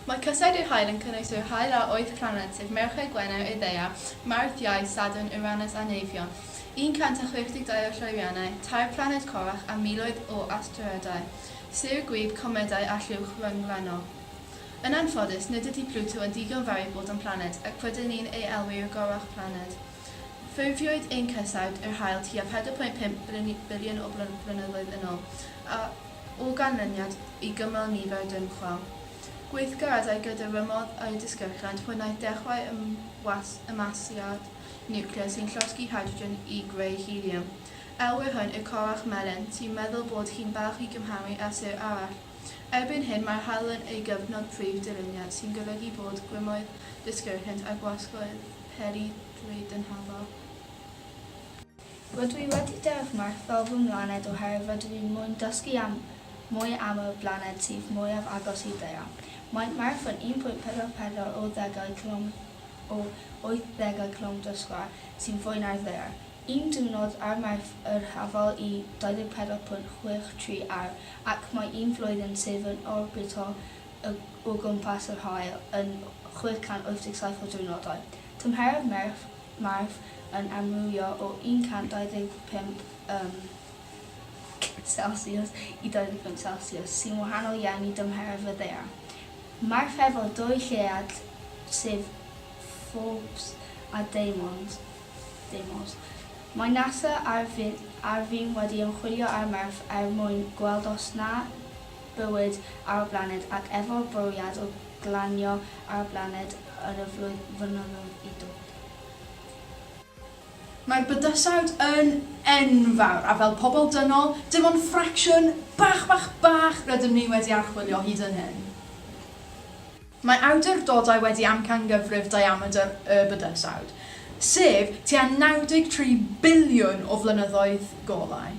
Mae cysawd yr Haul yn cynnwys yr Haul a'r wyth planed, sef Mercher, Gwener, y Ddaear, Mawrth, Iau, Sadwrn, Uranus a Neifion, 162 o lloeriannau, tair planed corrach a miloedd o asteroidau, sêr gwib, comedau a llwch rhyng-lannol. Yn anffodus, nid ydy Plwto yn ddigon fawr i fod yn planed, ac rydyn ni'n ei elwi y gorrach planed. Ffurfiwyd ein cysawd, yr Haul, tua 4.5 biliwn o blynyddoedd yn ôl, a o ganlyniad i gymal nifer dymchwel. Gweithgareddau gyda rymodd a'u disgyrchiant wnaeth dechrau ymasiad niwclear sy'n llosgi hydrogen i greu heliwm. Elwir hwn y corrach melyn, sy'n meddwl bod hi'n bach i gymharu â sêr arall. Erbyn hyn mae'r haul yn ei gyfnod prif dyluniad, sy'n golygu bod grymoedd disgyrchiant a gwasgoedd peri drwy dynhafal. Rydw i wedi dewis Mawrth fel fy mhlaned oherwydd rydw i'n moyn dysgu am mwy am y blaned sydd mwyaf agos i'r Ddaear. Maint Mawrth yn 1.44 o ddegau cilom o wythdegau cilomedr sgwâr, sy'n fwy na'r Ddaear. Un diwrnod ar Mawrth yr hafal i 24.63 awr ac mae un flwyddyn sydd yn orbito o gwmpas yr Haul yn 687 o diwrnodau. Tymheredd Mawrth Mawrth yn amrywio o 125 ym Celsius i 25 Celsius, sy'n wahanol iawn i dymheredd y Ddaear. Mawrth efo dwy lleuad, sef Phobos a Deimos. Deimos. Mae NASA ar fin, ar fin wedi ymchwilio ar Mawrth er mwyn gweld os na bywyd ar y blaned ac efo'r bwriad o glanio ar y blaned yn y flynyddoedd i ddod. Mae'r bydysawd yn enfawr, a fel pobl dynol, dim ond ffracsiwn bach bach bach rydym ni wedi archwilio hyd yn hyn. Mae awdurdodau wedi amcangyfrif diamedr y bydysawd, sef tua 93 biliwn o flynyddoedd golau.